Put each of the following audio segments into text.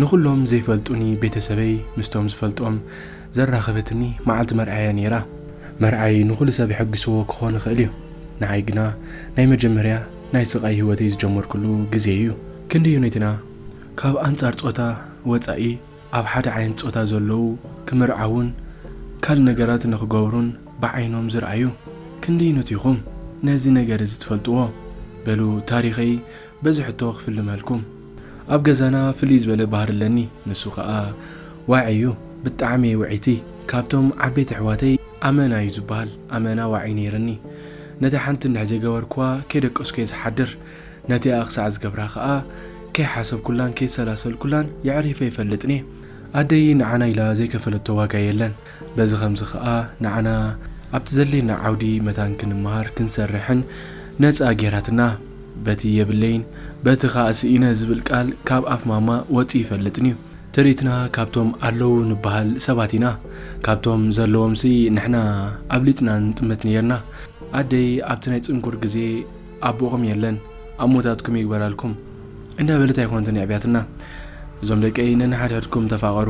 ንኹሎም ዘይፈልጡኒ ቤተሰበይ ምስቶም ዝፈልጦም ዘራኸበትኒ መዓልቲ መርዓያ ነይራ። መርዓይ ንኹሉ ሰብ የሐጉስዎ ክኾን ይኽእል እዩ። ንዓይ ግና ናይ መጀመርያ ናይ ስቓይ ህይወተይ ዝጀመርኩሉ ግዜ እዩ። ክንደዮነይትና ካብ ኣንጻር ጾታ ወጻኢ ኣብ ሓደ ዓይነት ጾታ ዘለዉ ክምርዓዉን ካልእ ነገራት ንኽገብሩን ብዓይኖም ዝረኣዩ ክንደዮነት ኢኹም ነዚ ነገር እዚ ትፈልጥዎ? በሉ ታሪኸይ በዚ ሕቶ ክፍልመልኩም። ኣብ ገዛና ፍልይ ዝበለ ባህሪ ኣለኒ፣ ንሱ ኸኣ ዋዒ እዩ። ብጣዕሚ እየ ውዕይቲ። ካብቶም ዓበይቲ ኣሕዋተይ ኣመና እዩ ዝበሃል፣ ኣመና ዋዒ ነይርኒ። ነታ ሓንቲ እንድሕር ዘይገበርኩዋ ከይደቀስኩ እየ ዝሓድር። ነቲኣ ክሳዕ ዝገብራ ኸኣ ከይሓሰብኩላን ከይሰላሰልኩላን የዕሪፈ ኣይፈልጥን እየ። ኣደይ ንዓና ኢላ ዘይከፈለቶ ዋጋ የለን። በዚ ኸምዚ ኸኣ ንዓና ኣብቲ ዘድልየና ዓውዲ መታን ክንመሃር ክንሰርሕን ነጻ ጌራትና። በቲ የብለይን በቲ ኸኣ ስኢነ ዝብል ቃል ካብ ኣፍ ማማ ወጺኡ ይፈልጥን እዩ። ትርኢትና ካብቶም ኣለዉ ንበሃል ሰባት ኢና። ካብቶም ዘለዎምሲ ንሕና ኣብሊጽና ንጥምት ነይርና። ኣደይ ኣብቲ ናይ ጽንኩር ግዜ ኣቦኹም የለን፣ ኣብ ሞታትኩም ይግበራልኩም እንዳበለት ኣይኮነትን የዕብያትና። እዞም ደቀይ ነንሓድሕድኩም ተፋቐሩ።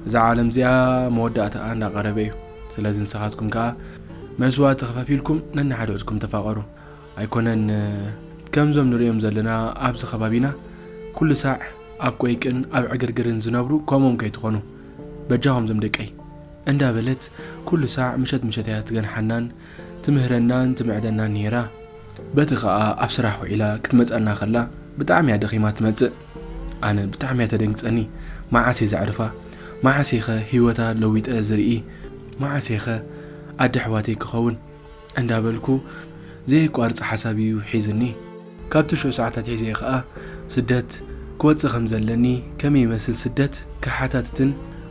እዛ ዓለም እዚኣ መወዳእታኣ እንዳቐረበ እዩ። ስለዚ ንስኻትኩም ከኣ መስዋእቲ ከፋፊልኩም ነንሓድሕድኩም ተፋቐሩ። ኣይኮነን ከምዞም ንርእዮም ዘለና ኣብዚ ከባቢና ኩሉ ሳዕ ኣብ ቆይቅን ኣብ ዕግርግርን ዝነብሩ ከምኦም ከይትኾኑ። በጃኹም ዞም ደቀይ እንዳበለት ኩሉ ሳዕ ምሸት ምሸት እያ ትገንሓናን ትምህረናን ትምዕደናን ነይራ። በቲ ኸኣ ኣብ ስራሕ ውዒላ ክትመጸና ከላ ብጣዕሚ እያ ደኺማ ትመጽእ። ኣነ ብጣዕሚ እያ ተደንግጸኒ። መዓስ እየ ዘዕርፋ? መዓስ እየ ኸ ህይወታ ለዊጠ ዝርኢ? መዓስ እየ ኸ ኣደ ኣሕዋተይ ክኸውን? እንዳበልኩ ዘየቋርጽ ሓሳብ እዩ ሒዝኒ። ካብቲ ሽዑ ሰዓታት ሒዘ እየ ኸኣ ስደት ክወጽእ ከም ዘለኒ፣ ከመይ ይመስል ስደት ክሓታትትን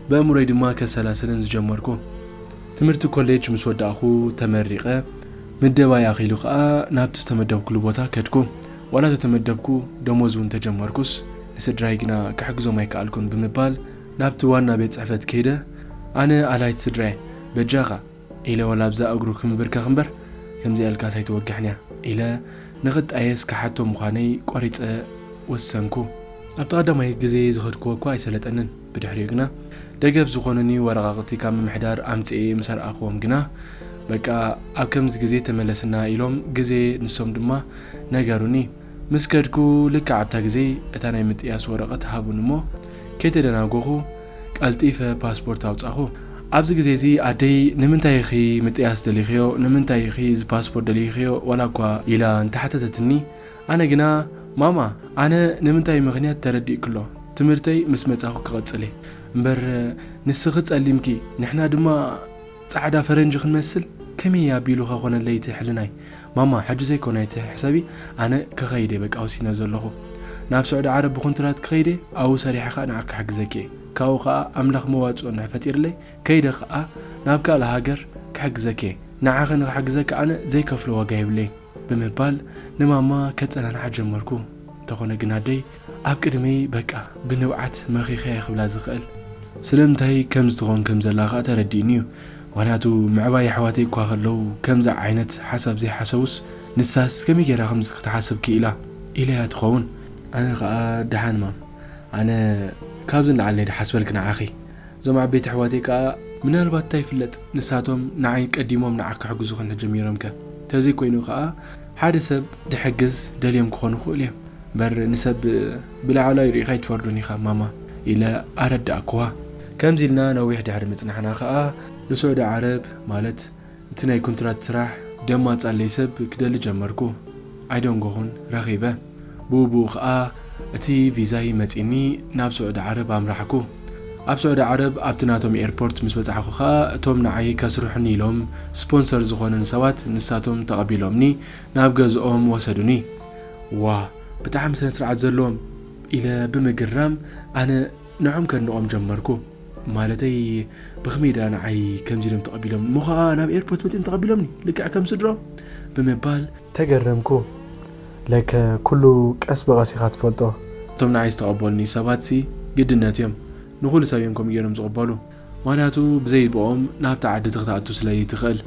ብኣእምሮይ ድማ ከሰላስልን ዝጀመርኩ። ትምህርቲ ኮሌጅ ምስ ወዳእኹ ተመሪቐ፣ ምደባይ ኣኺሉ ኸኣ ናብቲ ዝተመደብኩሉ ቦታ ከድኩ። ዋላ ተተመደብኩ፣ ደሞዝ እውን ተጀመርኩስ፣ ንስድራይ ግና ክሕግዞም ኣይከኣልኩን ብምባል ናብቲ ዋና ቤት ጽሕፈት ከይደ፣ ኣነ ኣላይት ስድራይ፣ በጃኻ ኢለ፣ ዋላ ኣብዛ እግሩ ክምብርከኽ እምበር፣ ከምዚኣ ኢልካስ ኣይትወግሕንያ ኢለ ንኽጣየስ ክሓቶ ምዃነይ ቆሪጸ ወሰንኩ። ኣብቲ ቀዳማይ ግዜ ዝኸድክዎ እኳ ኣይሰለጠንን። ብድሕሪኡ ግና ደገፍ ዝኾኑኒ ወረቓቕቲ ካብ ምምሕዳር ኣምጽኤ ምስ ኣርኣኽዎም ግና፣ በቃ ኣብ ከምዚ ግዜ ተመለስና ኢሎም ግዜ ንሶም ድማ ነገሩኒ። ምስ ከድኩ ልክዕ ኣብታ ግዜ እታ ናይ ምጥያስ ወረቐት ሃቡኒ እሞ ከይተደናጎኹ ቀልጢፈ ፓስፖርት ኣውጻኹ። ኣብዚ ግዜ እዚ ኣደይ "ንምንታይ ኢኺ ምጥያስ ደሊኽዮ? ንምንታይ ኢኺ እዚ ፓስፖርት ደሊኽዮ?" ዋላ እኳ ኢላ እንተሓተተትኒ፣ ኣነ ግና "ማማ፣ ኣነ ንምንታይ ምኽንያት ተረዲእክሎ፣ ትምህርተይ ምስ መጻኹ ክቐጽል እየ። እምበር ንስኺ ጸሊምኪ፣ ንሕና ድማ ጻዕዳ ፈረንጂ ክንመስል ከመይ ኣቢሉ ከኾነለይ እቲ ሕልናይ? ማማ፣ ሕጂ ዘይኮነ ኣይትሕሰቢ፣ ኣነ ክኸይድ እየ፣ በቃ ወሲነ ዘለኹ። ናብ ስዑዲ ዓረብ ብኹንትራት ክኸይድ እየ፣ ኣብኡ ሰሪሐ ኸኣ ንዓኪ ክሕግዘኪ እየ። ካብኡ ኸኣ ኣምላኽ መዋጽኦ እንድሕር ፈጢርለይ፣ ከይደ ኸኣ ናብ ካልእ ሃገር ክሕግዘኪ እየ። ንዓኺ ንኽሕግዘኪ ኣነ ዘይከፍሎ ዋጋ የብለይን" ብምባል ንማማ ከጸናንዓ ጀመርኩ። እንተኾነ ግን ኣደይ ኣብ ቅድመይ በቃ ብንብዓት መኺኸያ ክብላ ዝኽእል። ስለምንታይ ከምዚ ትኾን ከም ዘላ ኸኣ ተረዲእኒ እዩ። ምኽንያቱ ምዕባይ ኣሕዋተይ እኳ ከለዉ ከምዚ ዓይነት ሓሳብ ዘይሓሰቡስ፣ ንሳስ ከመይ ገይራ ከምዚ ክትሓስብ ክኢላ ኢለያ ትኸውን። ኣነ ኸኣ ደሓን ማም፣ ኣነ ካብዚ ንላዕሊ ናይ ድሓስበልኪ ንዓኺ። እዞም ዓበይቲ ኣሕዋተይ ከኣ ምናልባት እንታይ ይፍለጥ፣ ንሳቶም ንዓይ ቀዲሞም ንዓኺ ክሕግዙ ክንሕ ጀሚሮም ከ? ተዘይኮይኑ ከኣ ሓደ ሰብ ድሕግዝ ደልዮም ክኾኑ ይኽእሉ እዮም። እምበር ንሰብ ብላዕላዊ ርኢኻ ኣይትፈርዶን ኢኻ ማማ ኢለ ኣረዳእክዋ። ከምዚ ኢልና ነዊሕ ድሕሪ ምጽናሕና ከኣ ንስዑዲ ዓረብ ማለት እቲ ናይ ኩንትራት ስራሕ ደማጻለይ ሰብ ክደሊ ጀመርኩ። ኣይደንጎኹን፣ ረኺበ። ብኡ ብኡ ኸኣ እቲ ቪዛይ መጺኒ ናብ ስዑዲ ዓረብ ኣምራሕኩ። ኣብ ስዑዲ ዓረብ ኣብቲ ናቶም ኤርፖርት ምስ በጻሕኩ ኸኣ እቶም ንዓይ ከስርሑኒ ኢሎም ስፖንሰር ዝኾኑኒ ሰባት ንሳቶም ተቐቢሎምኒ ናብ ገዝኦም ወሰዱኒ። "ዋ፣ ብጣዕሚ ስነ ስርዓት ዘለዎም" ኢለ ብምግራም ኣነ ንዖም ከድንቖም ጀመርኩ። ማለተይ ብኽመይ ደኣ ንዓይ ከምዚ ኢሎም ተቐቢሎምኒ? እሞ ኸኣ ናብ ኤርፖርት መጺኦም ተቐቢሎምኒ ልክዕ ከም ስድሮም? ብምባል ተገረምኩ። ለከ ኩሉ ቀስ ብቐስ ኢኻ ትፈልጦ። እቶም ንዓይ ዝተቐበሉኒ ሰባትሲ ግድነት እዮም። ንኹሉ ሰብ እዮም ከምኡ ገይሮም ዝቕበሉ። ምኽንያቱ ብዘይ ብኦም ናብታ ዓዲ እዚ ክትኣቱ ስለ ዘይትኽእል።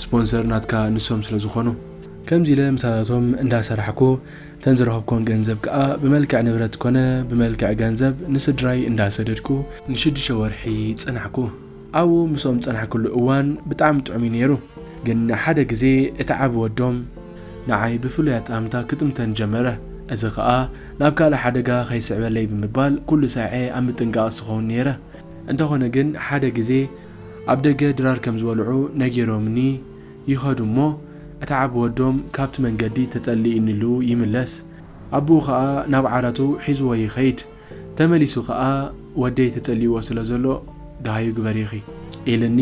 ስፖንሰር ናትካ ንሶም ስለ ዝኾኑ። ከምዚ ኢለ ምሳታቶም እንዳሰራሕኩ፣ ተን ዝረኸብኩን ገንዘብ ከኣ ብመልክዕ ንብረት ኮነ ብመልክዕ ገንዘብ ንስድራይ እንዳሰደድኩ ንሽዱሽተ ወርሒ ጸናሕኩ። ኣብኡ ምስኦም ጸናሕኩሉ እዋን ብጣዕሚ ጥዑም እዩ ነይሩ። ግን ሓደ ግዜ እቲ ዓቢ ወዶም ንዓይ ብፍሉይ ኣጠማምታ ክጥምተን ጀመረ። እዚ ከኣ ናብ ካልእ ሓደጋ ከይስዕበለይ ብምባል ኩሉ ሳዕየ ኣብ ምጥንቃቕ ዝኸውን ነይረ። እንተኾነ ግን ሓደ ግዜ ኣብ ደገ ድራር ከም ዝበልዑ ነጊሮምኒ ይኸዱ እሞ፣ እቲ ዓቢ ወዶም ካብቲ መንገዲ ተጸሊእኒሉ ይምለስ። ኣቦኡ ኸኣ ናብ ዓራቱ ሒዝዎ ይኸይድ። ተመሊሱ ኸኣ፣ "ወደይ ተጸሊእዎ ስለ ዘሎ፣ ደሃዩ ግበሪ ኢኺ" ኢልኒ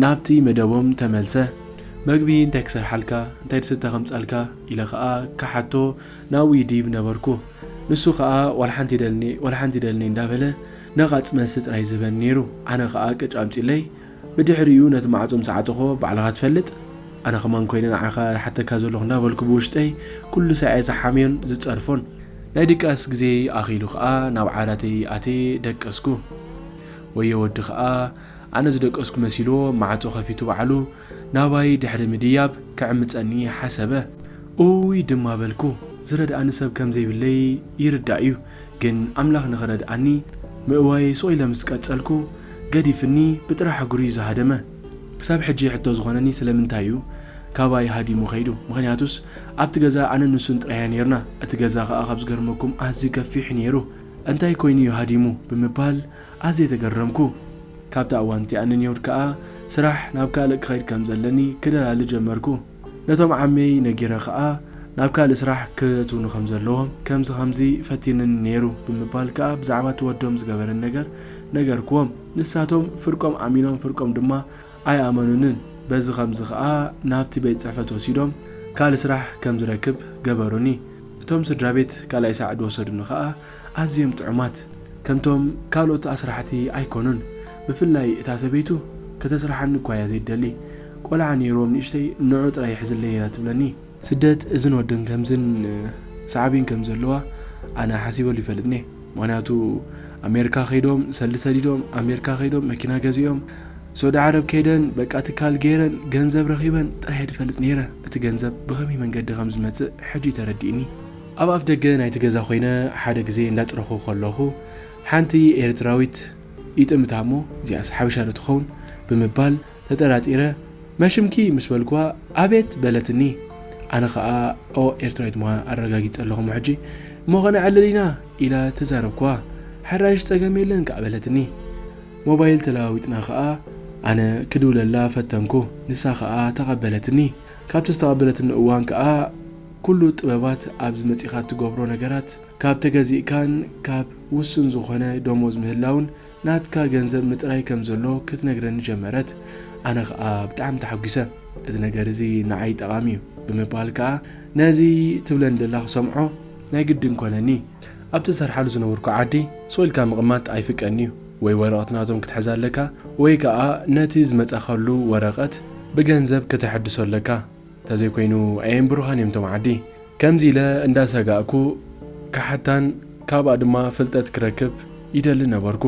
ናብቲ መደቦም ተመልሰ። "መግቢ እንታይ ክሰርሓልካ፣ እንታይ ዝስተ ከምጻልካ?" ኢለ ኸኣ ክሓቶ ናብኡ ይድይብ ነበርኩ። ንሱ ኸኣ "ዋላ ሓንቲ ይደልኒ፣ ዋላ ሓንቲ ይደልኒ" እንዳበለ ነቓጽ መስተ ጥራይ ዝህበኒ ነይሩ። ኣነ ኸኣ ቅጭ ኣምጺለይ ብድሕሪኡ ነቲ ማዕጾ ምስ ዓጸኹዎ፣ "ባዕልኻ ትፈልጥ? ኣነ ከማን ኮይነ ንዓኻ ሓተካ ዘለኹ" እንዳበልኩ ብውሽጠይ ኩሉ ሳዕ እየ ዝሓምዮን ዝጸርፎን። ናይ ድቃስ ግዜ ኣኺሉ ኸኣ ናብ ዓራተይ ኣትየ ደቀስኩ። ወዮ ወዲ ኸኣ ኣነ ዝደቀስኩ መሲልዎ ማዕጾ ከፊቱ ባዕሉ ናባይ ድሕሪ ምድያብ ክዕምጸኒ ሓሰበ። እውይ ድማ በልኩ። ዝረድኣኒ ሰብ ከም ዘይብለይ ይርዳእ እዩ። ግን ኣምላኽ ንኽረድኣኒ ምእዋይ ሱቕ ኢለ ምስ ቀጸልኩ፣ ገዲፍኒ ብጥራሕ እግሩ እዩ ዝሃደመ። ክሳብ ሕጂ ሕቶ ዝኾነኒ ስለምንታይ እዩ ካባይ ሃዲሙ ከይዱ? ምኽንያቱስ ኣብቲ ገዛ ኣነን ንሱን ጥራይ ኢና ኔርና። እቲ ገዛ ኸኣ ካብ ዝገርመኩም ኣዝዩ ገፊሕ እዩ ኔሩ። እንታይ ኮይኑ እዩ ሃዲሙ ብምባል ኣዝየ ተገረምኩ። ካብታ እዋን እቲኣ ንንዮድ ከኣ ስራሕ ናብ ካልእ ክኸይድ ከም ዘለኒ ክደላሊ ጀመርኩ። ነቶም ዓመይ ነጊረ ኸኣ ናብ ካልእ ስራሕ ክእትውኒ ከም ዘለዎም፣ ከምዚ ከምዚ ፈቲንኒ ነይሩ ብምባል ከኣ ብዛዕባ እቲ ወዶም ዝገበረኒ ነገር ነገርክዎም። ንሳቶም ፍርቆም ኣሚኖም ፍርቆም ድማ ኣይኣመኑንን። በዚ ከምዚ ኸኣ ናብቲ ቤት ጽሕፈት ወሲዶም ካልእ ስራሕ ከም ዝረክብ ገበሩኒ። እቶም ስድራ ቤት ካልኣይ ሳዕ ዝወሰዱኒ ኸኣ ኣዝዮም ጥዑማት። ከምቶም ካልኦት ኣስራሕቲ ኣይኮኑን። ብፍላይ እታ ሰበይቱ ከተስርሓኒ እኳ እያ ዘይትደሊ። ቆልዓ ነይርዎም ንእሽተይ ንዑ ጥራይ ይሕዝለይ እያ ትብለኒ። ስደት እዝን ወድን ከምዝን ሳዕቤን ከም ዘለዋ ኣነ ሓሲበሉ ይፈልጥኒ። ምኽንያቱ ኣሜሪካ ከይዶም ሰልዲ ሰዲዶም፣ ኣሜሪካ ከይዶም መኪና ገዚኦም፣ ሶዲ ዓረብ ከይደን በቃ ትካል ገይረን ገንዘብ ረኺበን ጥራይ እየ ዝፈልጥ ነይረ። እቲ ገንዘብ ብኸመይ መንገዲ ከም ዝመጽእ ሕጂ እዩ ተረዲእኒ። ኣብ ኣፍ ደገ ናይቲ ገዛ ኮይነ ሓደ ግዜ እንዳጽረኹ ከለኹ ሓንቲ ኤርትራዊት ይጥምታ እሞ እዚኣስ ሓበሻ ዶ ትኸውን ብምባል ተጠራጢረ፣ "መሽምኪ?" ምስ በልኩዋ፣ "ኣቤት" በለትኒ። ኣነ ኸኣ፣ "ኦ፣ ኤርትራዊት ምዃና ኣረጋጊጸ ኣለኹ እሞ ሕጂ፣ እሞ ኸነዕልል ኢና" ኢለ ተዛረብኩዋ። "ሕራይሽ ጸገም የለን" ከኣ በለትኒ። ሞባይል ተለዋዊጥና ኸኣ ኣነ ክድውለላ ፈተንኩ፣ ንሳ ኸኣ ተቐበለትኒ። ካብቲ ዝተቐበለትኒ እዋን ከኣ ኩሉ ጥበባት ኣብዚ መጺኻ እትገብሮ ነገራት ካብ ተገዚእካን ካብ ውሱን ዝኾነ ደሞዝ ምህላውን ናትካ ገንዘብ ምጥራይ ከም ዘሎ ክትነግረኒ ጀመረት። ኣነ ኸኣ ብጣዕሚ ተሓጒሰ። "እዚ ነገር እዚ ንዓይ ጠቓሚ እዩ" ብምባል ከኣ ነዚ ትብለኒ ዘላ ክሰምዖ ናይ ግድን ኮነኒ። ኣብቲ ዝሰርሓሉ ዝነበርኩ ዓዲ ስቕ ኢልካ ምቕማጥ ኣይፍቀድን እዩ። ወይ ወረቐት ናቶም ክትሕዝ ኣለካ፣ ወይ ከኣ ነቲ ዝመጻኻሉ ወረቐት ብገንዘብ ከተሐድሶ ኣለካ። እንተዘይኮይኑ ኣየንብሩኻን እዮም እቶም ዓዲ። ከምዚ ኢለ እንዳሰጋእኩ ክሓታን ካብኣ ድማ ፍልጠት ክረክብ ይደሊ ነበርኩ።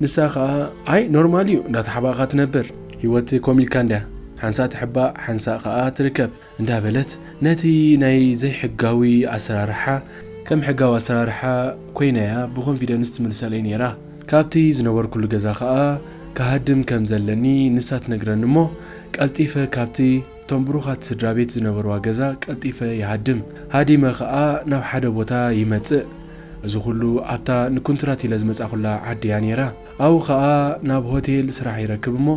ንሳ ኸኣ፣ "ኣይ ኖርማል እዩ፣ እንዳተሓባእካ ትነብር፣ ህይወት ከምኡ ኢልካ እንድያ፣ ሓንሳእ ትሕባእ ሓንሳእ ኸኣ ትርከብ" እንዳበለት ነቲ ናይ ዘይሕጋዊ ኣሰራርሓ ከም ሕጋዊ ኣሰራርሓ ኮይናያ ብኮንፊደንስ ትምልሰለይ ነይራ። ካብቲ ዝነበርኩሉ ገዛ ኸኣ ክሃድም ከም ዘለኒ ንሳ ትነግረኒ እሞ ቀልጢፈ ካብቲ እቶም ብሩኻት ስድራ ቤት ዝነበርዋ ገዛ ቀልጢፈ ይሃድም። ሃዲመ ኸኣ ናብ ሓደ ቦታ ይመጽእ። እዚ ኹሉ ኣብታ ንኩንትራት ኢለ ዝመጻኹላ ዓዲ እያ ነይራ። ኣብኡ ኸኣ ናብ ሆቴል ስራሕ ይረክብ እሞ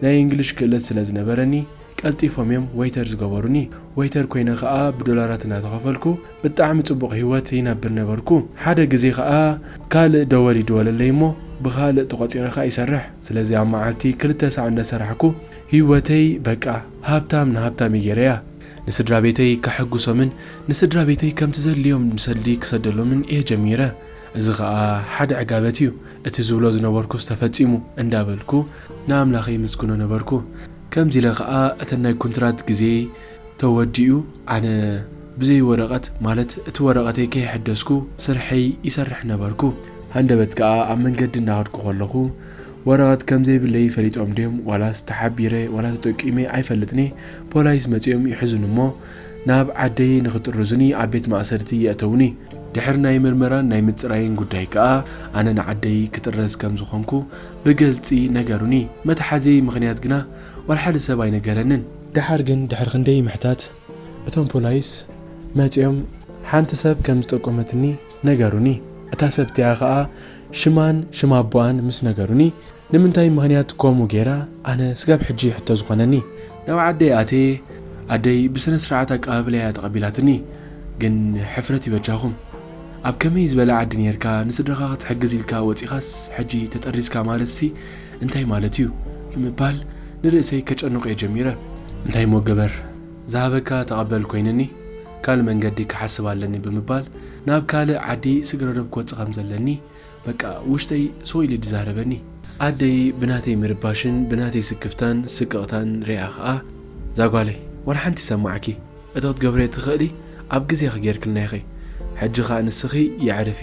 ናይ እንግሊሽ ክእለት ስለ ዝነበረኒ ቀልጢፎም እዮም ወይተር ዝገበሩኒ። ወይተር ኮይነ ኸኣ ብዶላራት እናተኸፈልኩ ብጣዕሚ ጽቡቕ ህይወት ይነብር ነበርኩ። ሓደ ግዜ ኸኣ ካልእ ደወል ይድወለለይ እሞ ብኻልእ ተቖጺረ ኸኣ ይሰርሕ። ስለዚ ኣብ መዓልቲ ክልተ ሳዕ እንዳሰራሕኩ ህይወተይ በቃ ሃብታም ንሃብታም እየ ገይረያ። ንስድራ ቤተይ ከሐጉሶምን ንስድራ ቤተይ ከምቲ ዘድልዮም ንሰልዲ ክሰደሎምን እየ ጀሚረ። እዚ ኸኣ ሓደ ዕጋበት እዩ። እቲ ዝብሎ ዝነበርኩስ ተፈጺሙ እንዳበልኩ ንኣምላኸይ ምስግኖ ነበርኩ። ከምዚ ኢለ ኸኣ እተን ናይ ኩንትራት ግዜ ተወዲኡ ኣነ ብዘይ ወረቐት፣ ማለት እቲ ወረቐተይ ከይሐደስኩ ስርሐይ ይሰርሕ ነበርኩ። ሃንደበት ከኣ ኣብ መንገዲ እንዳኸድኩ ከለኹ ወረቐት ከም ዘይብለይ ፈሊጦም ድዮም ዋላስ ተሓቢረ ዋላ ተጠቂመ ኣይፈልጥን እየ፣ ፖላይስ መጺኦም ይሕዙኒ እሞ ናብ ዓደይ ንኽጥርዙኒ ኣብ ቤት ማእሰርቲ የእተውኒ። ድሕሪ ናይ ምርመራን ናይ ምጽራይን ጉዳይ ከኣ ኣነ ንዓደይ ክጥረዝ ከም ዝኾንኩ ብግልጺ ነገሩኒ። መትሓዚ ምኽንያት ግና ዋላ ሓደ ሰብ ኣይነገረንን። ደሓር ግን ድሕሪ ክንደይ ምሕታት እቶም ፖላይስ መጺኦም ሓንቲ ሰብ ከም ዝጠቆመትኒ ነገሩኒ። እታ ሰብ እቲኣ ኸኣ ሽማን ሽም ኣቦኣን ምስ ነገሩኒ፣ ንምንታይ ምኽንያት ከምኡ ገይራ ኣነ ስጋብ ሕጂ ሕቶ ዝኾነኒ። ናብ ዓደይ ኣትየ ኣደይ ብስነ ስርዓት ኣቀባብላ እያ ተቐቢላትኒ። ግን ሕፍረት ይበጃኹም፣ ኣብ ከመይ ዝበለ ዓዲ ነይርካ ንስድራኻ ክትሕግዝ ኢልካ ወጺኻስ ሕጂ ተጠሪዝካ ማለትሲ እንታይ ማለት እዩ ብምባል ንርእሰይ ከጨንቖ እየ ጀሚረ። እንታይ እሞ ገበር ዝሃበካ ተቐበል ኮይንኒ ካልእ መንገዲ ክሓስብ ኣለኒ ብምባል ናብ ካልእ ዓዲ ስግረዶብ ክወጽእ ከም ዘለኒ በቃ ውሽጠይ ስቕ ኢሉ ድዛረበኒ። ኣደይ ብናተይ ምርባሽን ብናተይ ስክፍታን ስቅቕታን ሪኣ ኸኣ፣ ዛጓለይ ዋላ ሓንቲ ይሰማዓኪ፣ እቲ ክትገብርዮ ትኽእሊ ኣብ ግዜኺ ጌርክልና ኢኺ። ሕጂ ኸኣ ንስኺ የዕርፊ፣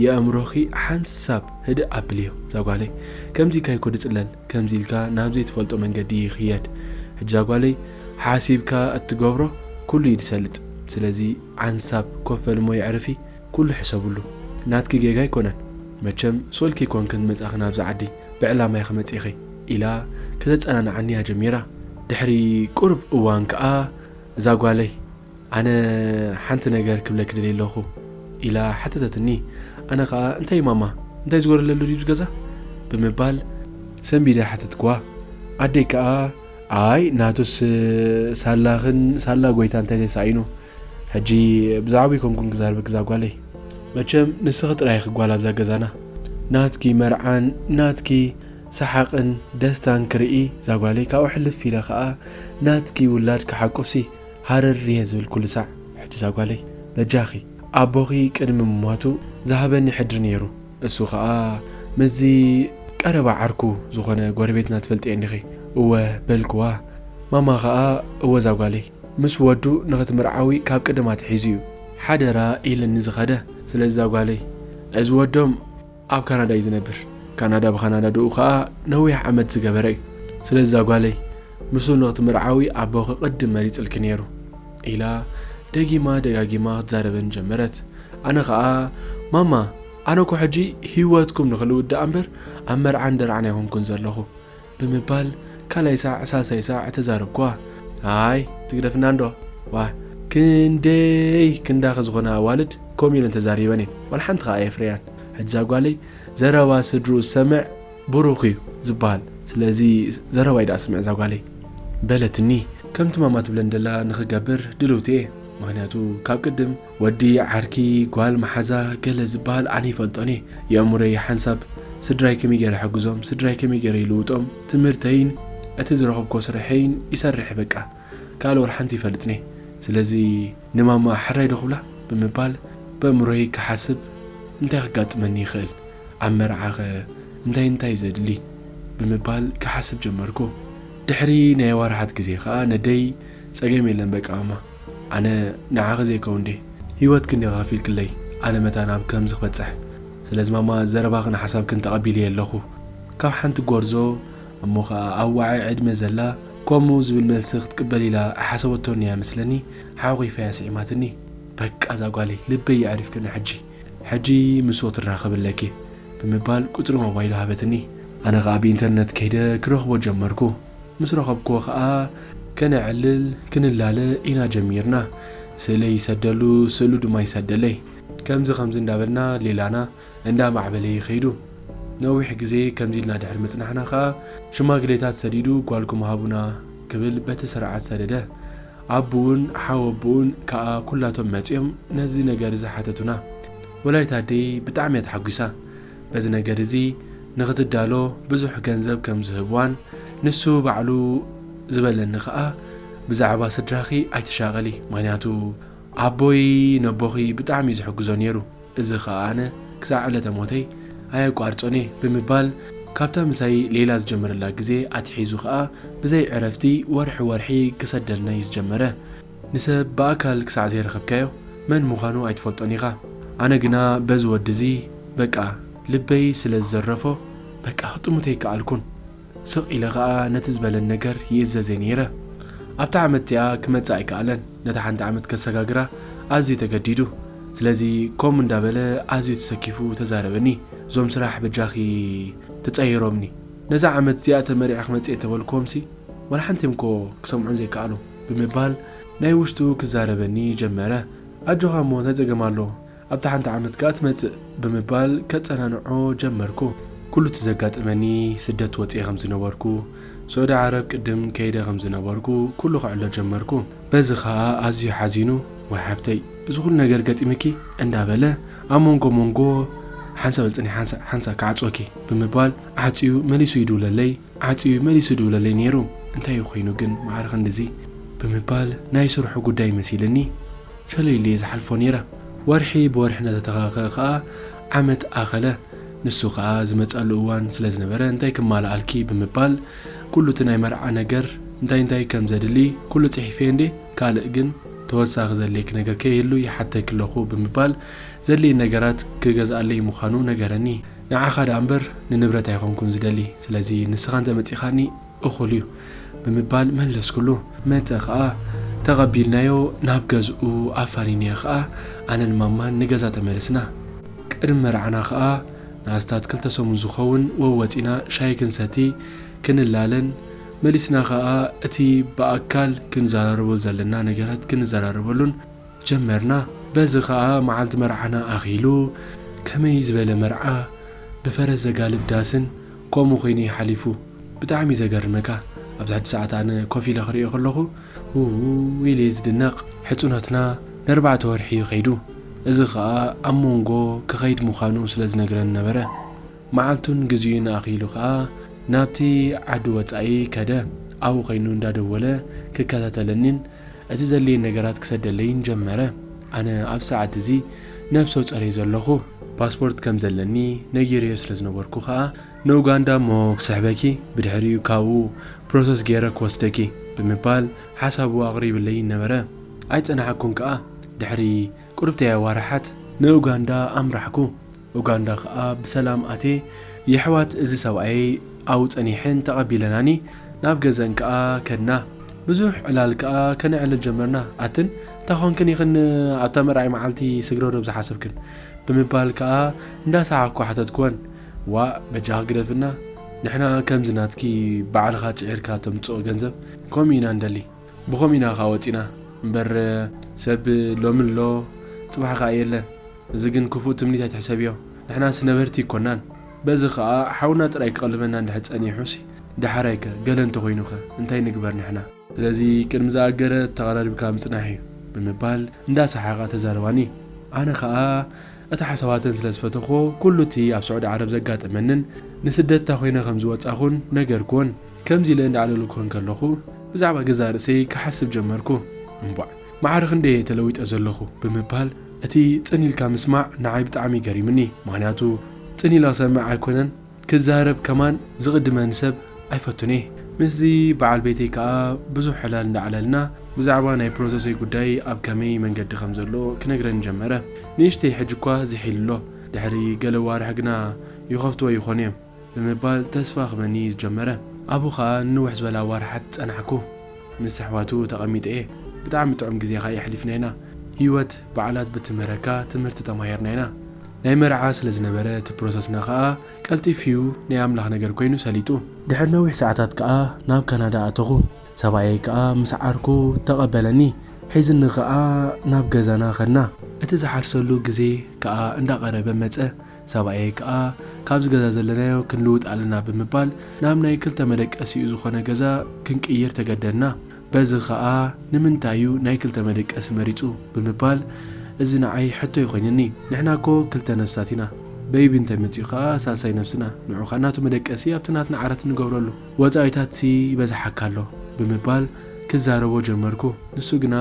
የእምሮኺ ሓንሳብ ህድእ ኣብልዮ ዛጓለይ። ከምዚ ኢልካ ይኮ ድጽለል፣ ከምዚ ኢልካ ናብ ዘይትፈልጦ መንገዲ ይኽየድ። ሕጂ ዛጓለይ ሓሲብካ እትገብሮ ኩሉ እዩ ድሰልጥ። ስለዚ ሓንሳብ ኮፍ በልሞ የዕርፊ፣ ኩሉ ሕሰብሉ። ናትኪ ጌጋ ኣይኮነን። መቸም ሶልኪ ኮንክን መጻኺ ናብዚ ዓዲ፣ ብዕላማ ኢኺ መጺኺ ኢላ ከተጸናንዓኒ እያ ጀሚራ። ድሕሪ ቁሩብ እዋን ከኣ እዛ ጓለይ ኣነ ሓንቲ ነገር ክብለኪ ደልየ ኣለኹ ኢላ ሓተተትኒ። ኣነ ከኣ እንታይ ማማ እንታይ ዝጎደለ ኣሎ ድዩ ገዛ ብምባል ሰንቢደ ሓተትክዋ። ኣደይ ከኣ ኣይ ናቱስ ሳላኽን ሳላ ጎይታ እንታይ ተሳኢኑ ሕጂ ብዛዕባ ይኮንኩን ክዛርበኪ እዛ ጓለይ። መቸም ንስኺ ጥራይ ኢኺ ጓል ኣብዛ ገዛና። ናትኪ መርዓን ናትኪ ሰሓቕን ደስታን ክርኢ እዛ ጓለይ ካብኡ ሕልፍ ኢለ ከኣ ናትኪ ውላድ ክሓቁፍሲ ሃረር እየ ዝብል ኩሉ ሳዕ። ሕጂ እዛ ጓለይ በጃኺ ኣቦኺ ቅድሚ ምሟቱ ዝሃበኒ ሕድሪ ነይሩ። እሱ ኸኣ ምስዚ ቀረባ ዓርኩ ዝኾነ ጎረቤትና ትፈልጥዮ እንዲኺ። እወ በልክዋ። ማማ ኸኣ እወ እዛ ጓለይ ምስ ወዱ ንኽትምርዓዊ ካብ ቅድም ኣትሒዙ እዩ ሓደራ ኢልኒ ዝኸደ። ስለዚ እዛ ጓለይ እዚ ወዶም ኣብ ካናዳ እዩ ዝነብር። ካናዳ ብኻናዳ ደኡ ኸኣ ነዊሕ ዓመት ዝገበረ እዩ። ስለዚ እዛ ጓለይ ምስኡ ንኽትምርዓዊ ኣቦኺ ቅድም መሪጽልኪ ነይሩ ኢላ ደጊማ ደጋጊማ ክትዛረበኒ ጀመረት። ኣነ ኸኣ ማማ ኣነ እኮ ሕጂ ህይወትኩም ንኽልውድ ደኣ እምበር ኣብ መርዓን ደርዓን ኣይኮንኩን ዘለኹ ብምባል ካልኣይ ሳዕ ሳልሳይ ሳዕ ተዛረብክዋ። ኣይ ትግደፍና እንዶ ዋ ክንደይ ክንዳኺ ዝኾና ኣዋልድ ከምኡ ኢለን ተዛሪበን እየን። ዋላ ሓንቲ ኸኣ ኣየፍረያን። ሕጂ እዛ ጓለይ ዘረባ ስድርኡ ዝሰምዕ ብሩኽ እዩ ዝበሃል። ስለዚ ዘረባይ ደኣ ስምዕ እዛ ጓለይ በለትኒ። ከምቲ ማማ ትብለን ደላ ንኽገብር ድልውቲ እየ። ምኽንያቱ ካብ ቅድም ወዲ ዓርኪ ጓል መሓዛ ገለ ዝበሃል ኣነ ይፈልጦን እየ። የእምሮይ ሓንሳብ ስድራይ ከመይ ገይረ ሕግዞም፣ ስድራይ ከመይ ገይረ ይልውጦም፣ ትምህርተይን እቲ ዝረኸብኮ ስርሐይን ይሰርሕ በቃ። ካልእ ወላ ሓንቲ ይፈልጥን እየ። ስለዚ ንማማ ሕራይ ዶ ክብላ ብምባል በእምሮይ ክሓስብ እንታይ ክጋጥመኒ ይኽእል? ኣብ መርዓኸ እንታይ እንታይ ዘድሊ ብምባል ክሓስብ ጀመርኩ። ድሕሪ ናይ ዋርሓት ግዜ ኸኣ ነደይ ጸገም የለን በቃ ማማ ኣነ ንዓኺ ዘይከውን ድየ ህይወትኪ እንዲኺ ከፊልክለይ ኣነ መታን ኣብ ከምዚ ክበጽሕ። ስለዚ ማማ ዘረባኽን ሓሳብክን ተቐቢለዮ ኣለኹ። ካብ ሓንቲ ጎርዞ እሞ ኸኣ ኣብ ዋዒ ዕድመ ዘላ ከምኡ ዝብል መልሲ ክትቅበል ኢላ ኣይሓሰበቶን እያ መስለኒ ሓቑፊያ ስዒማትኒ። በቃ እዛ ጓለይ ልበይ የዕሪፍክኒ ሕጂ። ሕጂ ምስኡ ትራኸቢ ኣለኪ ብምባል ቁጽሪ ሞባይሉ ሃበትኒ። ኣነ ኸኣ ብኢንተርነት ከይደ ክረኽቦ ጀመርኩ። ምስ ረኸብክዎ ኸኣ ከነዕልል ክንላለ ኢና ጀሚርና። ስእለይ ይሰደሉ ስእሉ ድማ ይሰደለይ። ከምዚ ከምዚ እንዳበልና ሌላና እንዳማዕበለ ይኸይዱ። ነዊሕ ግዜ ከምዚ ኢልና ድሕሪ ምጽናሕና ኸኣ ሽማግሌታት ሰዲዱ ጓልኩም ሃቡና ክብል በቲ ስርዓት ሰደደ። ኣቡኡን ሓወቡኡን ከኣ ኩላቶም መጺኦም ነዚ ነገር እዚ ሓተቱና። ወላዲት ኣደይ ብጣዕሚ እያ ተሓጒሳ። በዚ ነገር እዚ ንኽትዳሎ ብዙሕ ገንዘብ ከም ዝህብዋን ንሱ ባዕሉ ዝበለኒ ከኣ ብዛዕባ ስድራኺ ኣይትሻቐሊ፣ ምኽንያቱ ኣቦይ ነቦኺ ብጣዕሚ እዩ ዝሕግዞ ነይሩ። እዚ ኸኣ ኣነ ክሳዕ ዕለተ ሞተይ ኣየቋርጾን እየ ብምባል ካብታ ምሳይ ሌላ ዝጀመረላ ግዜ ኣትሒዙ ኸኣ ብዘይ ዕረፍቲ ወርሒ ወርሒ ክሰደልና እዩ ዝጀመረ። ንሰብ ብኣካል ክሳዕ ዘይረኸብካዮ መን ምዃኑ ኣይትፈልጦን ኢኻ። ኣነ ግና በዚ ወዲ እዚ በቃ ልበይ ስለ ዝዘረፎ በቃ ክጥምቶ ኣይከኣልኩን። ስቕ ኢለ ኸኣ ነቲ ዝበለን ነገር ይእዘዘ ነይረ። ኣብታ ዓመት እቲኣ ክመጽእ ኣይከኣለን። ነታ ሓንቲ ዓመት ከሰጋግራ ኣዝዩ ተገዲዱ። ስለዚ ከምኡ እንዳበለ ኣዝዩ ተሰኪፉ ተዛረበኒ። እዞም ስራሕ በጃኺ ተጸይሮምኒ። ነዛ ዓመት እዚኣ ተመሪዐ ክመጽእ እየ ተበልክዎምሲ ዋላ ሓንቲም እኮ ክሰምዑን ዘይከኣሉ ብምባል ናይ ውሽጡ ክዛረበኒ ጀመረ። ኣጆኻ እሞ እንታይ ጸገም ኣሎ? ኣብታ ሓንቲ ዓመት ከኣ ትመጽእ ብምባል ከጸናንዖ ጀመርኩ። ኩሉ እቲ ዘጋጠመኒ ስደት ወጽኤ ከም ዝነበርኩ፣ ስዑዲ ዓረብ ቅድም ከይደ ከም ዝነበርኩ ኩሉ ክዕሎ ጀመርኩ። በዚ ከኣ ኣዝዩ ሓዚኑ፣ "ወይ ሓብተይ፣ እዚ ኩሉ ነገር ገጢምኪ?" እንዳበለ ኣብ መንጎ መንጎ ሓንሳብ ኣልጽኒ ሓንሳ ሓንሳ ክዓጽወኪ ብምባል ዓጽዩ መሊሱ ይድውለለይ። ዓጽዩ መሊሱ ድውለለይ ነይሩ። እንታይ እዩ ኮይኑ ግን ማዕረ ክንድዚ? ብምባል ናይ ስርሑ ጉዳይ መሲልኒ ሸለል ኢለ ዝሓልፎ ነይረ። ወርሒ ብወርሒ እናተተኻኸ ከኣ ዓመት ኣኸለ። ንሱ ከኣ ዝመጻሉ እዋን ስለ ዝነበረ እንታይ ክማልኣልኪ ብምባል ኩሉ እቲ ናይ መርዓ ነገር እንታይ እንታይ ከም ዘድሊ ኩሉ ጽሒፈ እንዴ፣ ካልእ ግን ተወሳኺ ዘድልየኪ ነገር ከይህሉ ይሓተኪ ኣለኹ ብምባል ዘድልየኒ ነገራት ክገዝኣለይ ምዃኑ ነገረኒ። ንዓኻ ደኣ እምበር ንንብረት ኣይኮንኩን ዝደሊ። ስለዚ ንስኻ እንተ መጺኻኒ እኹል እዩ ብምባል መለስኩሉ። መጸ ኸኣ ተቐቢልናዮ ናብ ገዝኡ ኣፋኒንዮ ኸኣ ኣነን ማማን ንገዛ ተመለስና። ቅድሚ መርዓና ኸኣ ንኣስታት ክልተ ሰሙን ዝኸውን ወወጺና ሻሂ ክንሰቲ ክንላለን መሊስና ኸኣ እቲ ብኣካል ክንዘራረቦ ዘለና ነገራት ክንዘራረበሉን ጀመርና። በዚ ኸኣ መዓልቲ መርዓና ኣኺሉ፣ ከመይ ዝበለ መርዓ፣ ብፈረስ ዘጋልብ ዳስን ከምኡ ኮይኑ እዩ ሓሊፉ። ብጣዕሚ እዩ ዘገርመካ። ኣብዚ ሕጂ ሰዓት ኣነ ኮፍ ኢለ ክርእዮ ከለኹ፣ ውው ኢለ እየ ዝድነቕ። ሕጽኖትና ንኣርባዕተ ወርሒ እዩ ከይዱ። እዚ ኸኣ ኣብ መንጎ ክኸይድ ምዃኑ ስለ ዝነግረኒ ነበረ። መዓልቱን ግዜኡን ኣኺሉ ኸኣ ናብቲ ዓዲ ወጻኢ ከደ። ኣብኡ ኸይኑ እንዳደወለ ክከታተለኒን እቲ ዘድልየኒ ነገራት ክሰደለይን ጀመረ። ኣነ ኣብ ሰዓት እዚ ነብሰ ጾር እየ ዘለኹ። ፓስፖርት ከም ዘለኒ ነጊረዮ ስለ ዝነበርኩ ኸኣ ንኡጋንዳ እሞ ክስሕበኪ፣ ብድሕሪኡ ካብኡ ፕሮሰስ ገይረ ክወስደኪ ብምባል ሓሳቡ ኣቕሪብለይ ነበረ። ኣይጸናሕኩን ከኣ። ድሕሪ ቁሩብተይ ኣዋርሓት ንኡጋንዳ ኣምራሕኩ። ኡጋንዳ ከኣ ብሰላም ኣትየ። የሕዋት እዚ ሰብኣየይ ኣብኡ ጸኒሐን ተቐቢለናኒ፣ ናብ ገዘን ከኣ ከድና። ብዙሕ ዕላል ከኣ ከነዕልል ጀመርና። ኣትን እንታይ ኾንክን ኢኽን ኣብታ መርዓይ መዓልቲ ስግረዶብ ዝሓሰብክን? ብምባል ከኣ እንዳሰሓቕኩ ሓተትኩወን። ዋእ በጃኺ ግደፍና፣ ንሕና ከምዚ ናትኪ ባዕልኻ ጽዒርካ ተምጽኦ ገንዘብ ከምኡ ኢና ንደሊ። ብኸምኡ ኢና ከኣ ወጺና እምበር፣ ሰብ ሎሚ ኣሎ ጽባሕ ከኣ የለን። እዚ ግን ክፉእ ትምኒት ኣይትሕሰብዮ። ንሕናስ ነበርቲ ኣይኮናን። በዚ ከኣ ሓውና ጥራይ ክቐልበና እንድሕር ጸኒሑሲ፣ ደሓራይከ ገለ እንተኾይኑኸ እንታይ ንግበር ንሕና? ስለዚ ቅድሚ ዝኣገረ ተቐራሪብካ ምጽናሕ እዩ ብምባል እንዳሰሓቓ ተዛረባኒ። ኣነ ከኣ እታ ሓሳባተን ስለ ዝፈተኽዎ፣ ኩሉ እቲ ኣብ ስዑዲ ዓረብ ዘጋጠመንን ንስደት እንታይ ኮይነ ከም ዝወጻኹን ነገርኩወን። ከምዚ ኢለ እንዳዕለልኩወን ከለኹ፣ ብዛዕባ ገዛእ ርእሰይ ክሓስብ ጀመርኩ። እምቧዕ፣ ማዕረ ክንደይ እየ ተለዊጠ ዘለኹ ብምባል፣ እቲ ጽን ኢልካ ምስማዕ ንዓይ ብጣዕሚ ገሪሙኒ። ምኽንያቱ፣ ጽን ኢለ ክሰምዕ ኣይኮነን፣ ክዛረብ ከማን ዝቕድመኒ ሰብ ኣይፈቱን እየ። ምስዚ በዓል ቤተይ ከኣ ብዙሕ ዕላል እንዳዕለልና፣ ብዛዕባ ናይ ፕሮሰሰይ ጉዳይ ኣብ ከመይ መንገዲ ከም ዘሎ ክነግረኒ ጀመረ። ንእሽተይ ሕጂ እኳ ዝሕ ኢሉ ኣሎ። ድሕሪ ገለ ኣዋርሕ ግና ይኸፍትዎ ይኾኑ እዮም። ብምባል ተስፋ ክህበኒ ዝጀመረ። ኣብኡ ኸኣ ንንውሕ ዝበላ ኣዋርሓት ጸናሕኩ። ምስ ኣሕዋቱ ተቐሚጠ እየ። ብጣዕሚ ጥዑም ግዜ ኸኣ የሕሊፍና ኢና። ህይወት ባዕላ ትምህረካ ትምህርቲ ተማሂርና ኢና። ናይ መርዓ ስለ ዝነበረ እቲ ፕሮሰስና ኸኣ ቀልጢፉ እዩ ናይ ኣምላኽ ነገር ኮይኑ ሰሊጡ። ድሕሪ ነዊሕ ሰዓታት ከኣ ናብ ካናዳ ኣተኹ። ሰብኣየይ ከኣ ምስ ዓርኩ ተቐበለኒ። ሒዝኒ ኸኣ ናብ ገዛና ኸድና። እቲ ዝሓርሰሉ ግዜ ከኣ እንዳቐረበ መጸ። ሰብኣየይ ከኣ ካብዚ ገዛ ዘለናዮ ክንልውጥ ኣለና ብምባል ናብ ናይ ክልተ መደቀሲኡ ዝኾነ ገዛ ክንቅይር ተገደድና። በዚ ከኣ ንምንታይ እዩ ናይ ክልተ መደቀሲ መሪጹ ብምባል እዚ ንዓይ ሕቶ እዩ ኮይንኒ። ንሕና እኮ ክልተ ነፍሳት ኢና። በይቢ እንተመጺኡ ከኣ ሳልሳይ ነፍስና። ንዑ ከኣ ናቱ መደቀሲ ኣብቲ ናትና ዓራት ንገብረሉ። ወጻኢታትሲ ይበዝሓካ ኣሎ ብምባል ክዛረቦ ጀመርኩ። ንሱ ግና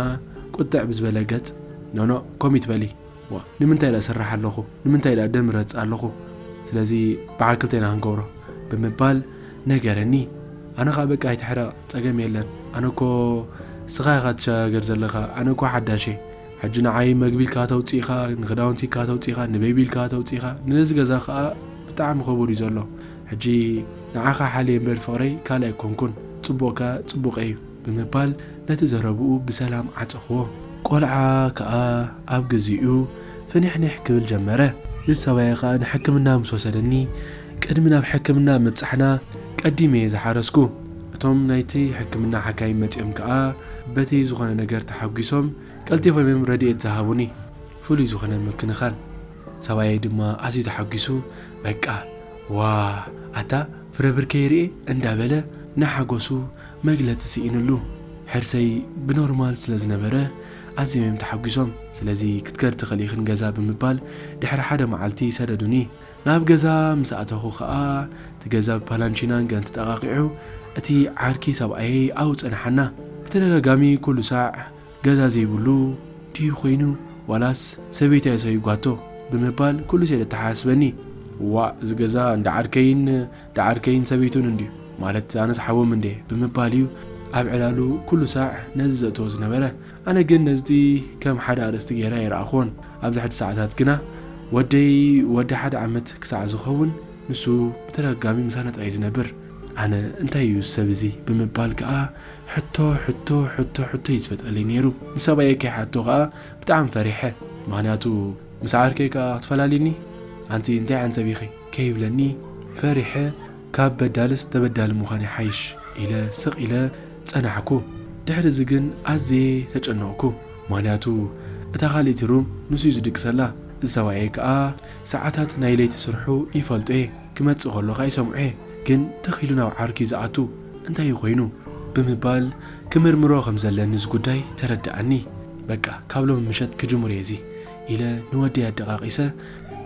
ቁጥዕ ብዝበለ ገጽ፣ ኖኖ፣ ከምኡ ይትበሊ። ዋ፣ ንምንታይ ደኣ እሰርሕ ኣለኹ? ንምንታይ ደኣ ደም ረጽእ ኣለኹ? ስለዚ በዓል ክልተ ኢና ክንገብሮ ብምባል ነገረኒ። ኣነ ኸኣ በቃ ኣይትሕረቕ፣ ጸገም የለን። ኣነ እኮ ንስኻ ኢኻ ትሸጋገር ዘለኻ፣ ኣነ እኮ ሓዳሽ እየ። ሕጂ ንዓይ መግቢ ኢልካ ተውጽኢኻ፣ ንኽዳውንቲ ኢልካ ተውጽኢኻ፣ ንቤቢ ኢልካ ተውጽኢኻ፣ ነዚ ገዛ ኸኣ ብጣዕሚ ክቡር እዩ ዘሎ። ሕጂ ንዓኻ ሓልየ እምበር ፍቕረይ ካልእ ኣይኮንኩን። ጽቡቕካ ጽቡቐይ እዩ። ብምባል ነቲ ዘረብኡ ብሰላም ዓጸኽዎ። ቆልዓ ከኣ ኣብ ግዚኡ ፍንሕንሕ ክብል ጀመረ። እዚ ሰብኣይ ከኣ ንሕክምና ምስ ወሰደኒ፣ ቅድሚ ናብ ሕክምና ምብጻሕና ቀዲመ እየ ዝሓረስኩ። እቶም ናይቲ ሕክምና ሓካይም መጺኦም ከኣ በቲ ዝኾነ ነገር ተሓጒሶም ቀልጢፎም እዮም ረድኤት ዝሃቡኒ። ፍሉይ ዝኾነ ምክንኻን። ሰብኣየይ ድማ ኣዝዩ ተሓጒሱ፣ በቃ፣ ዋ፣ ኣታ ፍረ ብርከይ ርኤ እንዳበለ ንሓጎሱ መግለጺ ስኢንሉ። ሕርሰይ ብኖርማል ስለ ዝነበረ ኣዝዮም እዮም ተሓጒሶም። ስለዚ ክትከዲ ትኽእሊ ኢኽን ገዛ ብምባል ድሕሪ ሓደ መዓልቲ ሰደዱኒ። ናብ ገዛ ምስ ኣተኹ ኸኣ እቲ ገዛ ብፓላንቺናን ገን ተጠቓቒዑ እቲ ዓርኪ ሰብኣየይ ኣብኡ ጸንሓና። ብተደጋጋሚ ኩሉ ሳዕ ገዛ ዘይብሉ ድዩ ኮይኑ ዋላስ ሰበይቱ እያ ሰይጓቶ ብምባል ኩሉ ሴለ ተሓስበኒ። ዋእ እዚ ገዛ እንዳ ዓርከይን እንዳ ዓርከይን ሰበይቱን እንድዩ ማለት ኣነስ ሓዎም እንደ ብምባል እዩ ኣብ ዕላሉ ኩሉ ሳዕ ነዚ ዘእትዎ ዝነበረ። ኣነ ግን ነዚ ከም ሓደ ኣርእስቲ ገይረ ኣይረኣኹዎን። ኣብዚ ሕጂ ሰዓታት ግና ወደይ ወዲ ሓደ ዓመት ክሳዕ ዝኸውን ንሱ ብተደጋጋሚ ምሳና ጥራይ ዝነብር። ኣነ እንታይ እዩ ሰብ እዚ ብምባል ከኣ ሕቶ ሕቶ ሕቶ ሕቶ እዩ ዝፈጥረለይ ነይሩ። ንሰብኣየ ከይሓቶ ከኣ ብጣዕሚ ፈሪሐ። ምኽንያቱ ምስ ዓርከይ ከኣ ክትፈላልኒ ኣንቲ እንታይ ዓይነት ሰብ ኢኺ ከይብለኒ ፈሪሐ ካብ በዳልስ ተበዳሊ ምዃን ይሓይሽ ኢለ ስቕ ኢለ ጸናሕኩ። ድሕሪ እዚ ግን ኣዝየ ተጨነቕኩ። ምኽንያቱ እታ ካልእቲ ሩም ንሱ እዩ ዝድቅሰላ። እዚ ሰብኣየይ ከኣ ሰዓታት ናይ ለይቲ ስርሑ ይፈልጦ እየ። ክመጽእ ከሎ ከኣ ይሰምዖ እየ። ግን ትኽ ኢሉ ናብ ዓርኪ ዝኣቱ እንታይ እዩ ኮይኑ? ብምባል ክምርምሮ ከም ዘለኒ እዚ ጉዳይ ተረድኣኒ። በቃ ካብ ሎም ምሸት ክጅምር እየ እዚ ኢለ ንወደይ ኣደቓቒሰ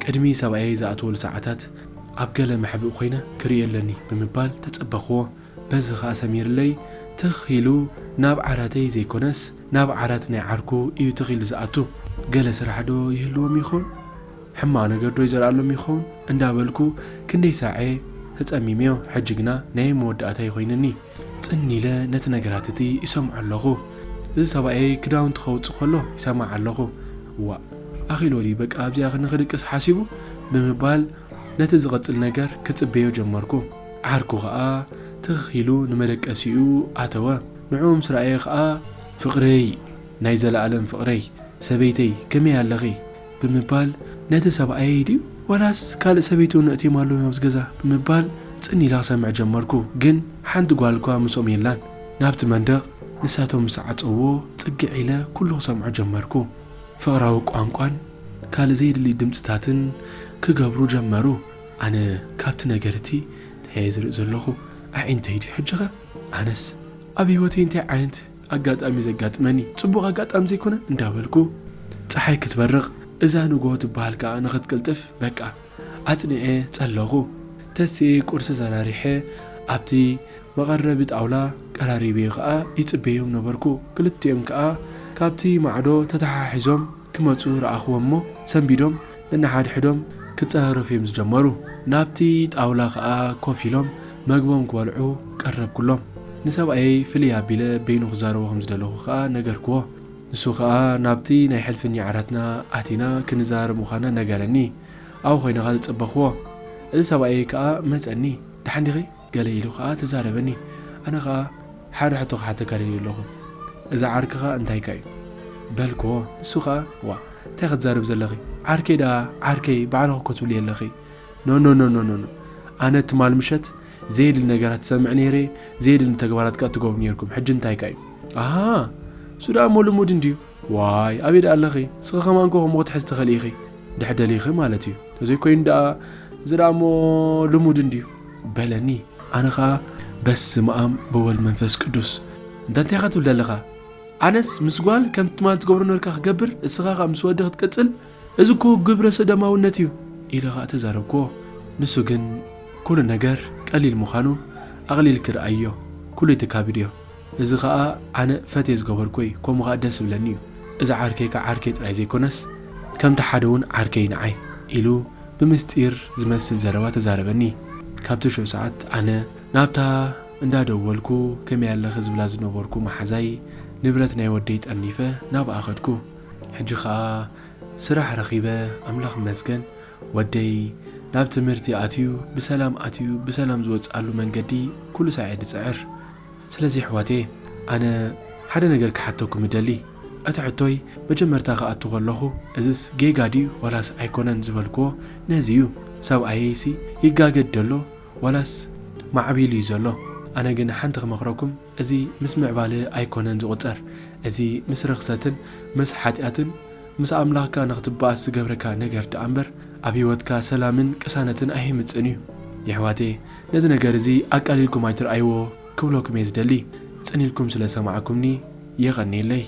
ቅድሚ ሰብኣየይ ዝኣትወሉ ሰዓታት ኣብ ገለ መሕብእ ኮይነ ክርእዮ ኣለኒ ብምባል ተጸበኽዎ። በዚ ኸኣ ሰሚርለይ ትኽ ኢሉ ናብ ዓራተይ ዘይኮነስ ናብ ዓራት ናይ ዓርኩ እዩ ትኽ ኢሉ ዝኣቱ። ገለ ስራሕ ዶ ይህልዎም ይኸውን? ሕማቕ ነገር ዶ ይዘርኣሎም ይኸውን? እንዳበልኩ ክንደይ ሳዐ ተጸሚመዮ። ሕጂ ግና ናይ መወዳእታ ይኾይንኒ። ጽን ኢለ ነቲ ነገራት እቲ ይሰምዖ ኣለኹ። እዚ ሰብኣየይ ክዳውንቲ ከውጽእ ከሎ ይሰማዕ ኣለኹ። ዋእ ኣኺልዎ ድዩ በቃ ኣብዚኣ ንኽድቅስ ሓሲቡ ብምባል ነቲ ዝቐጽል ነገር ክጽበዮ ጀመርኩ። ዓርኩ ኸኣ ትኽ ኢሉ ንመደቀሲኡ ኣተወ። ንዕኡ ምስ ረኣየ ኸኣ ፍቕረይ፣ ናይ ዘለኣለም ፍቕረይ፣ ሰበይተይ ከመይ ኣለኺ? ብምባል ነቲ ሰብኣየይ ድዩ ዋላስ ካልእ ሰበይቱ ነእትዮም ኣለዉ ኣብዚ ገዛ ብምባል ጽን ኢለ ክሰምዕ ጀመርኩ። ግን ሓንቲ ጓል እኳ ምስኦም የላን። ናብቲ መንደቕ ንሳቶም ምስ ዓጸዎ ጽግዕ ኢለ ኩሉ ክሰምዖ ጀመርኩ። ፍቕራዊ ቋንቋን ካልእ ዘየድሊ ድምጽታትን ክገብሩ ጀመሩ። ኣነ ካብቲ ነገር እቲ እንታይ እየ ዝርኢ ዘለኹ? ኣዒንተይ ድዩ ሕጂኸ? ኣነስ ኣብ ህይወተይ እንታይ ዓይነት ኣጋጣሚ ዘጋጥመኒ? ጽቡቕ ኣጋጣሚ ዘይኮነ እንዳበልኩ፣ ጸሓይ ክትበርቕ እዛ ንግሆ ትበሃል ከኣ ንኽትቅልጥፍ በቃ ኣጽኒዐ ጸለኹ። ተሲኤ ቁርሲ ሰራሪሐ ኣብቲ መቐረቢ ጣውላ ቀራሪበዮ ከኣ ይጽበዮም ነበርኩ። ክልቲኦም ከኣ ካብቲ ማዕዶ ተተሓሒዞም ክመጹ ረኣኹዎም እሞ ሰንቢዶም ነንሓድሕዶም ክጸራረፉ እዮም ዝጀመሩ። ናብቲ ጣውላ ከኣ ኮፍ ኢሎም መግቦም ክበልዑ ቀረብኩሎም። ንሰብኣየይ ፍልይ ኣቢለ በይኑ ክዛረቦ ከም ዝደለኹ ከኣ ነገርክዎ። ንሱ ከኣ ናብቲ ናይ ሕልፍኛ ዓራትና ኣቲና ክንዛረብ ምዃና ነገረኒ። ኣብኡ ኮይነ ከኣ ዝጸበኽዎ። እዚ ሰብኣየይ ከኣ መጸኒ። ደሓን ዲኺ? ገለ ኢሉ ከኣ ተዛረበኒ። ኣነ ከኣ ሓደ ሕቶ ክሓተካ ደልየ ኣለኹ። እዚ ዓርክኻ እንታይካ እዩ? በልክዎ። ንሱ ከኣ ዋ እንታይ ክትዛረብ ዘለኺ? ዓርከይ ደኣ ዓርከይ ባዕልኺ እኮ ትብሊ ኣለኺ። ኖ ኖ ኖ ኖ ኖ ኖ። ኣነ ትማል ምሸት ዘየድሊ ነገራት ትሰምዕ ነይረ፣ ዘየድሊ ተግባራት ከኣ ትገብሩ ነይርኩም። ሕጂ እንታይካ እዩ? ኣሃ እሱ ደኣ እሞ ልሙድ እንድዩ። ዋይ ኣበይ ደኣ ኣለኺ? እስኺ ከማን እኮ ከምኡ ክትሕዚ ትኽእሊ ኢኺ። ድሕር ደሊኺ ማለት እዩ። ተዘይኮይኑ ደኣ እዚ ደኣ እሞ ልሙድ እንድዩ በለኒ። ኣነ ኸኣ በስመ ኣብ ወወልድ መንፈስ ቅዱስ እንተ እንታይ ኢኻ ትብል ዘለኻ? ኣነስ ምስ ጓል ከም ትማል ትገብሮ ነበርካ ክገብር እስኻ ኸኣ ምስ ወዲ ክትቅጽል እዚ እኮ ግብረ ሰዶማውነት እዩ ኢለ ኸኣ ተዛረብክዎ። ንሱ ግን ኩሉ ነገር ቀሊል ምዃኑ ኣቕሊልኪ ርኣይዮ። ኩሉ እዩ ተካቢድዮ። እዚ ኸኣ ኣነ ፈትየ ዝገበርኩ እየ፣ ከምኡ ኸኣ ደስ ዝብለኒ እዩ። እዚ ዓርከይ ከኣ ዓርከይ ጥራይ ዘይኮነስ ከምቲ ሓደ እውን ዓርከይ ንዓይ ኢሉ ብምስጢር ዝመስል ዘረባ ተዛረበኒ። ካብቲ ሽዑ ሰዓት ኣነ ናብታ እንዳደወልኩ ከመይ ኣለኺ ዝብላ ዝነበርኩ መሓዛይ ንብረት ናይ ወደይ ጠርኒፈ ናብኣ ኸድኩ። ሕጂ ኸኣ ስራሕ ረኺበ ኣምላኽ ይመስገን ወደይ ናብ ትምህርቲ ኣትዩ ብሰላም ኣትዩ ብሰላም ዝወጽኣሉ መንገዲ ኩሉ ሳዕ እየ ዝጽዕር። ስለዚ ኣሕዋተየ ኣነ ሓደ ነገር ክሓተኩም እደሊ። እቲ ሕቶይ መጀመርታ ክኣቱ ከለኹ፣ እዝስ ጌጋ ድዩ ዋላስ ኣይኮነን ዝበልክዎ ነዚ እዩ። ሰብኣየይሲ ይጋገድ ደሎ ዋላስ ማዕቢሉ እዩ ዘሎ? ኣነ ግን ሓንቲ ክመኽረኩም፣ እዚ ምስ ምዕባለ ኣይኮነን ዝቑጸር። እዚ ምስ ርኽሰትን ምስ ሓጢኣትን ምስ ኣምላኽካ ንኽትበኣስ ዝገብረካ ነገር ደኣ እምበር፣ ኣብ ህይወትካ ሰላምን ቅሳነትን ኣይምጽእን እዩ። የሕዋቴ፣ ነዚ ነገር እዚ ኣቃሊልኩም ኣይትርኣይዎ ክብለኩም እየ ዝደሊ። ጽን ኢልኩም ስለ ሰማዕኩምኒ የቐንየለይ።